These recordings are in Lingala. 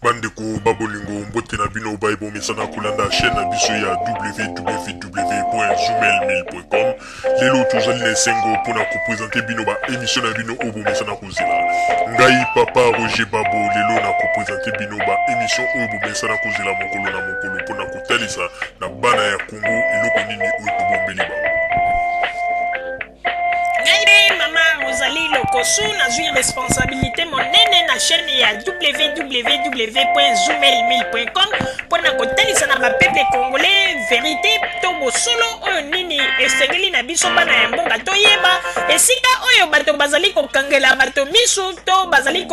Bandeko ba bolingo, mbote na bino baye bomesana kolanda chaîne na biso ya www.zoomail1000.com. Lelo tozali na esengo mpona kopresente bino ba émission na bino oyo bomesana kozela. Ngai papa Roger Babo lelo na kopresente bino ba émission oyo bomesana kozela mokolo na mokolo mpona kotalisa na bana ya Congo eloko nini oyo tobombeli bango. Ngai mpe mama Rosalie Lokosu nazwi responsabilité monene na chaîne ya www.zoomail1000.com mpo na kotalisa na bapeuple congolais verité to bosolo oyo nini esengeli na biso bana ya mboka toyeba esika oyo bato bazali kokangela bato misu to bazali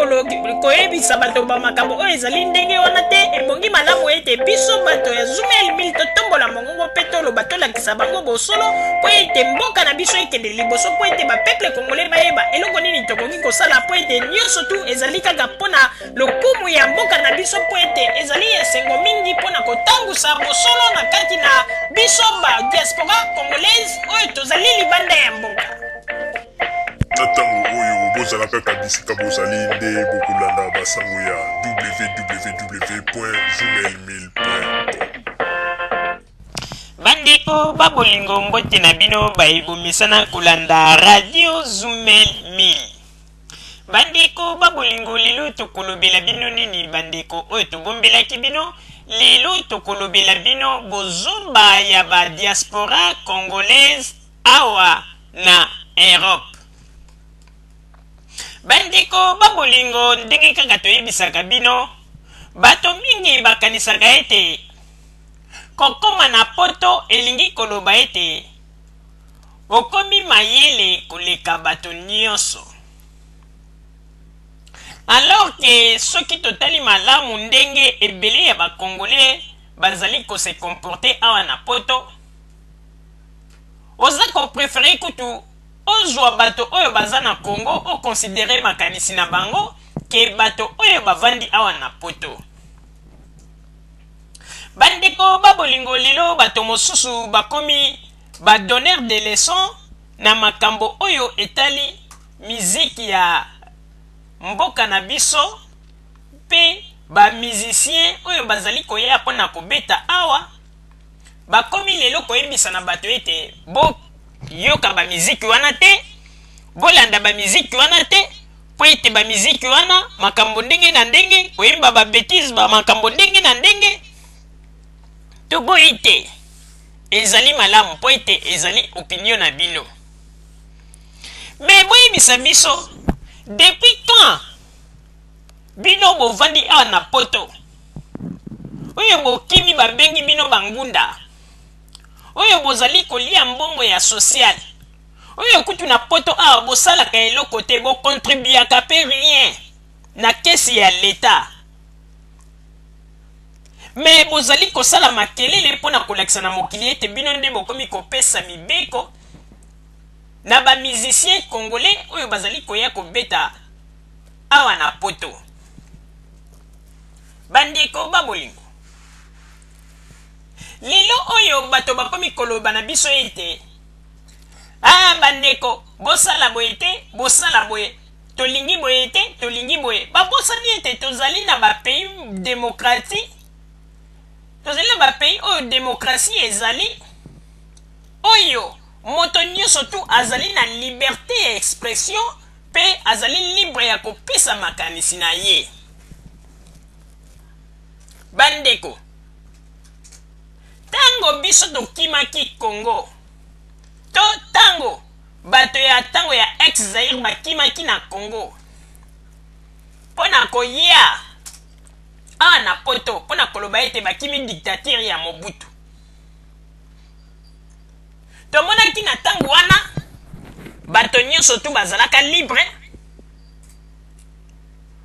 koyebisa bato ba makambo oyo ezali ndenge wana te. Ebongi malamu ete biso bato ya Zoomail 1000 totombola mongongo mpe toloba, tolakisa bango bosolo mpo ete mboka na biso ekende liboso, mpo ete bapeuple congolais bayeba eloko nini tokoki kosala, mpo ete nyonso tu ezali kaka mpo na lokumu ya mboka na biso, mpo ete ezali esengo mingi mpo na kotangusa bosolo na kati na biso ba diaspora congolaise oyo tozali libanda ya mboka. Na ntango oyo bozala kaka bisika bozali nde bokolanda basango ya www.zoomail1000.com. Bandeko ba bolingo, mbote na bino baye bomesana kolanda radio Zumel 1000. Bandeko ba bolingo, lelo tokolobela bino nini? Bandeko oyo tobombelaki bino lelo, tokolobela bino bozoba ya ba diaspora congolaise awa na Europe. Bandeko ba bolingo, ndenge kaka toyebisaka bino, bato mingi bakanisaka ete kokoma na poto elingi koloba ete okomi mayele koleka bato nyonso. Alors que soki totali malamu ndenge ebele ya ba Congolais bazali ko se comporter awa na poto, oza ko preferer kutu ozwa bato oyo baza na Congo, o considerer makanisi na bango ke bato oyo bavandi awa na poto. Bandeko ba bolingo, lelo bato mosusu bakomi ba donneur de leçon na makambo oyo etali miziki ya mboka na biso mpe ba musiciens oyo bazali koya mpo na kobeta awa. Bakomi lelo koyebisa na bato ete boyoka ba miziki wana te, bolanda ba miziki wana te, mpo ete ba miziki wana makambo ndenge na ndenge, koyemba ba betise, ba makambo ndenge na ndenge. Toboyi te, ezali malamu mpo ete ezali opinion na bino. Me boyebisa biso, depuis quand bino bovandi awa na poto oyo bokimi babengi bino bangunda, oyo bozali kolia mbongo ya social, oyo kutu na poto awa bosalaka eloko te, bokontribuaka pe rien na kesi ya leta, me bozali kosala makelele mpo na kolakisa na mokili ete bino nde bokomi kopesa mibeko na ba musiciens congolais oyo bazali koya kobeta awa na poto. Bandeko ba bolingo, lelo oyo bato bakomi koloba na biso ete ah, bandeko bosala boye te, bosala boye, tolingi boye te, tolingi boye. Babosani ete tozali na ba pays démocratie, tozali na ba pays oyo démocratie ezali, oyo moto nyonso tu azali na liberté ya expression mpe azali libre ya kopesa makanisi na ye. Bandeko, tango biso tokimaki Congo, to tango bato ya tango ya ex Zaire bakimaki na Congo mpo na koya awa na poto mpo na koloba ete bakimi dictature ya Mobutu, tomonaki na tango wana bato nyonso tu bazalaka libre.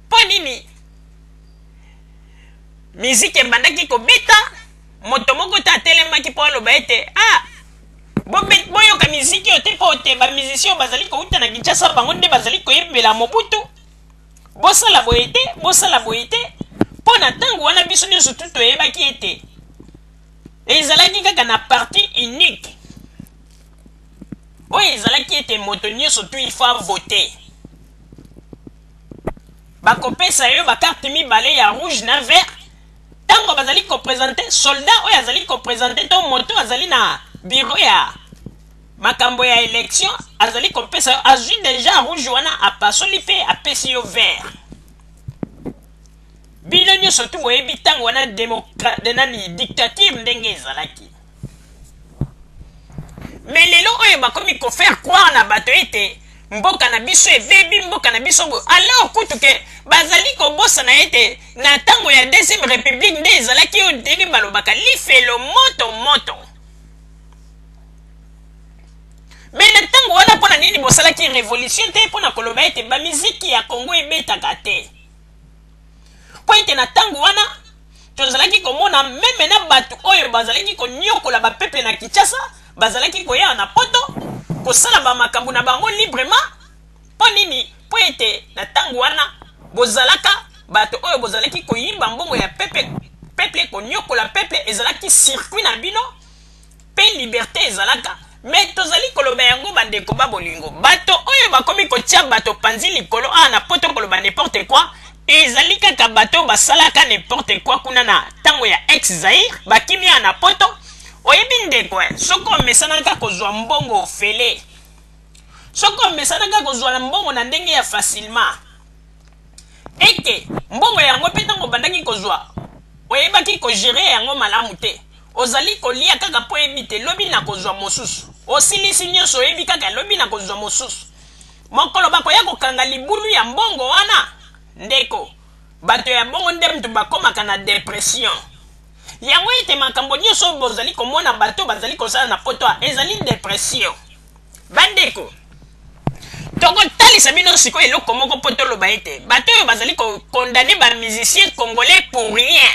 Mpo nini? Miziki ebandaki kobeta, moto moko te atelemaki mpo aloba ete ah, boyoka miziki oyo te, mpo te ba musiciens oyo bazali kouta na Kinshasa bango nde bazali koyembela Mobutu, bosala boye te, bosala boye te. Mpo na ntango wana biso nyonso tu toyebaki ete ezalaki kaka na parti unique oyo ezalaki ete moto nyonso tu il faut voter. Bakopesa yo bakarte mibale ya rouge na vert. Ntango bazali kopresente soldat oyo azali kopresente to moto azali na biro ya makambo ya election azali kopesa yo, azwi deja rouge wana, apasoli mpe apesi yo vert. Bino nyonso tu boyebi ntango wana nani dictature ndenge ezalaki. Mais lelo oyo bakomi kofaire croire na bato ete mboka na biso ebebi, mboka na biso boye, alors kutu ke bazali kobosana ete na ntango ya deuxième république nde ezalaki oyo ndenge balobaka lifelo moto moto. Mais na ntango wana, mpo na nini bosalaki révolution te mpo na koloba ete bamiziki ya Congo ebetaka te? Mpo ete na ntango wana tozalaki komona même na bato oyo bazalaki konyokola bapeuple na Kinshasa bazalaki koya na Poto kosala bamakambo na bango librement. Mpo nini? Mpo ete na ntango wana bozalaka bato oyo bozalaki koyiba mbongo ya peuple, peuple konyokola peuple ezalaki circuit na bino, mpe liberté ezalaka. Mais tozali koloba yango, bandeko ba bolingo, bato oyo bakomi kotia bato panzi likolo awa na Poto koloba n'importe quoi, ezali kaka bato basalaka n'importe quoi kuna na ntango ya ex Zaire, bakimi awa na Poto. Oyebi ndeko, soki omesanaka kozwa mbongo ofele, soki omesanaka kozwa mbongo na ndenge ya facilement, eke mbongo yango mpe ntango obandaki kozwa oyebaki kogérer yango malamu te, ozali kolia kaka mpo oyebi te lobi na kozwa mosusu, osilisi nyonso, oyebi kaka lobi na kozwa mosusu. Mokolo bakoya kokanga libulu ya mbongo wana, ndeko, bato ya bongo nde mutu bakomaka na dépression. Yango ete makambo nyonso oyo bozali komona bato bazali kosala na Poto ezali dépression. Bandeko, tokotalisa bino sikoyo eloko moko mpo toloba ete bato oyo bazali kocondamner bamusicien congolais pour rien,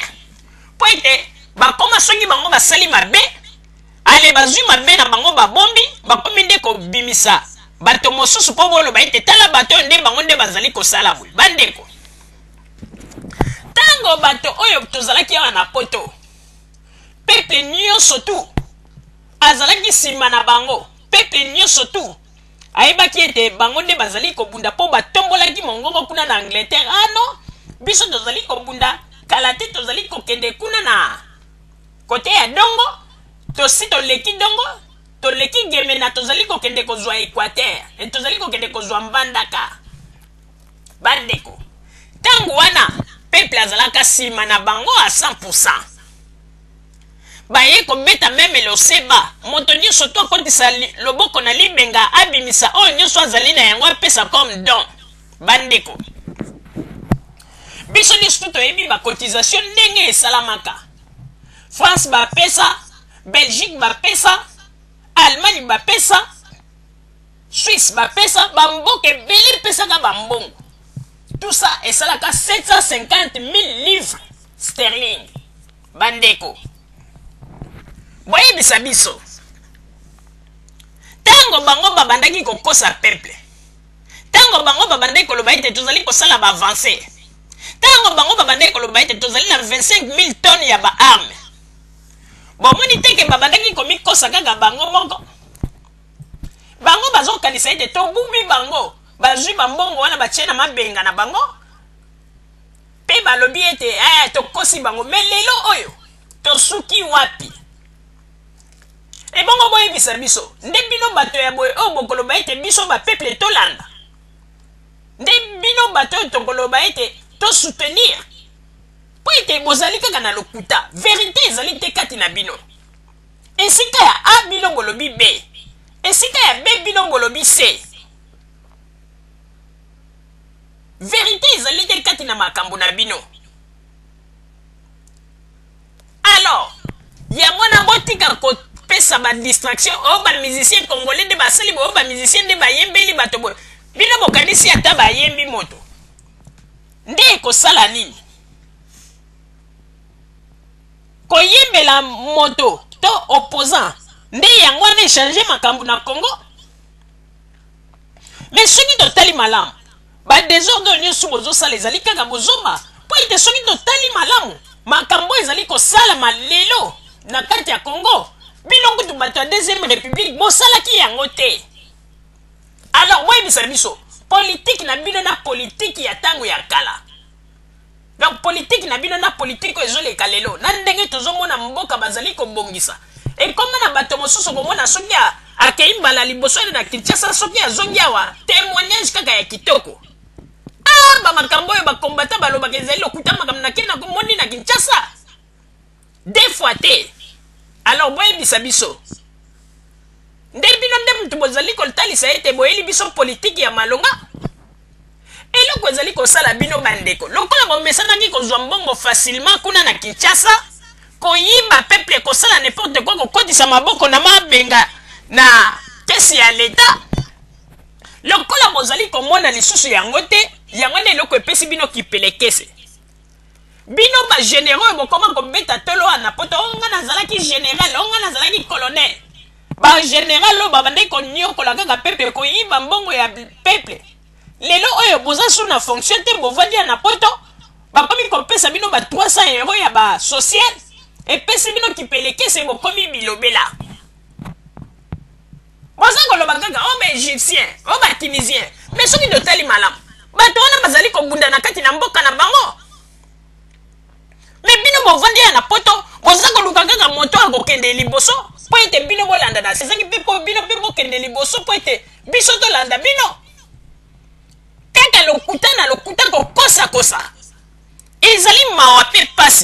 mpo ete bakoma soki bango basali mabe, ale bazwi mabe na bango babombi, bakomi nde kobimisa bato mosusu mpo boloba ete tala bato oyo nde bango nde bazali kosala boye. Bandeko, ntango bato oyo tozalaki awa na Poto, peuple nyonso tu azalaki nsima na bango, peuple nyonso tu ayebaki ete bango nde bazali kobunda, mpo batombolaki mongongo kuna na Angleterre. Ah non, biso tozali kobunda, kala te tozali kokende kuna na kote ya Dongo, tosi toleki Dongo, toleki Gemena, tozali kokende kozwa Équateur, e tozali kokende kozwa Mbandaka. Bandeko, ntango wana peuple azalaka nsima na bango a 100. Baye kobeta même loseba, moto nyonso to akotisa loboko na libenga, abimisa oyo nyonso azali na yango, apesa comme don. Bandeko, biso nyonso to toyebi bacotisation ndenge esalamaka. France bapesa, Belgique bapesa, Allemagne bapesa, Suisse bapesa, bamboka ebele epesaka bambongo. Tout ça esalaka 750 000 livres sterling. Bandeko, boyebisa biso, ntango bango babandaki kokosa peuple, ntango bango babandaki koloba ete tozali kosala baavance, ntango bango babandaki koloba ete tozali na 25 000 tonnes ya baarmes, bomoni teke babandaki komikosa kaka bango moko. Bango bazokanisa ete tobubi bango, bazwi bambongo wana, batie na mabenga na bango mpe balobi ete tokosi bango. Mais lelo oyo tosuki wapi? Ebongo boyebisa biso, nde bino bato ya boye oyo bokoloba ete biso bapeuple tolanda, nde bino bato oyo tokoloba ete tosoutenir, mpo ete bozali kaka na lokuta, vérité ezali te kati na bino. Esika ya A bino bolobi B, esika ya B bino bolobi C. Vérité ezali te kati na makambo na bino. Alors yango wana botika kopesa badistraction oyo bamusicien congolais nde basali boye, oyo bamusicien nde bayembeli bato boye. Bino bokanisi ata bayembi moto nde ekosala nini? Koyembela moto to opposant nde yango wana echanger makambo na Congo? Mais soki totali malamu, badésordre oyo nyonso bozosala ezali kaka bozomba, mpo ete soki totali malamu makambo ezali kosalama lelo na kati ya Congo, bino kutu bato ya deuxième république bosalaki yango te. Alors boyebisa biso. Politiki na bino na politiki ya ntango ya kala, donc politiki na bino na politiki oyo ezoleka lelo, na ndenge tozomona mboka bazali kobongisa, ekoma na bato mosusu komona soki akei mbala liboso ene na Kinshasa, soki azongi awa, témoignage kaka ya kitoko. Ah, bamakambo oyo bakombata balobaka ezali lokuta. Makambo nakei nakomoni na Kinshasa deux fois te. Alors boyebisa biso nde bino nde mutu bozali kotalisa ete boyeli biso politiki ya malonga. Eloko ezali kosala bino, bandeko, lokola bomesanaki kozwa mbongo facilement kuna na Kinshasa, koyiba peuple, kosala n'importe quoi, kokotisa maboko na mabenga na caisse ya leta, lokola bozali komona lisusu yango te, yango nde eloko epesi bino kipelekese. Bino bagénéraux oyo bokoma kobeta tolo wana poto, o nga nazalaki général, o nga nazalaki colonel, bagénéral oyo babandaki konyokola kaka peuple, koyiba mbongo ya peuple, lelo oyo boza su na fonction te, bovandi ya na poto, bakomi kopesa bino ba 300 € ya basocial, epesi bino kipelekese, bokomi bilobela. Boza koloba kaka o baégyptien, o batunisien, mais soki totali malamu, bato wana bazali kobunda na kati na mboka na bango. Mais bino bovandi ya na poto, boza koluka kaka moto akokende liboso mpo ete bino bolanda na ezangi mpe mpo bino mpe bokende liboso, mpo ete biso tolanda bino. Kaka lokuta na lokuta, kokosakosa, ezali mawa mpe pasi.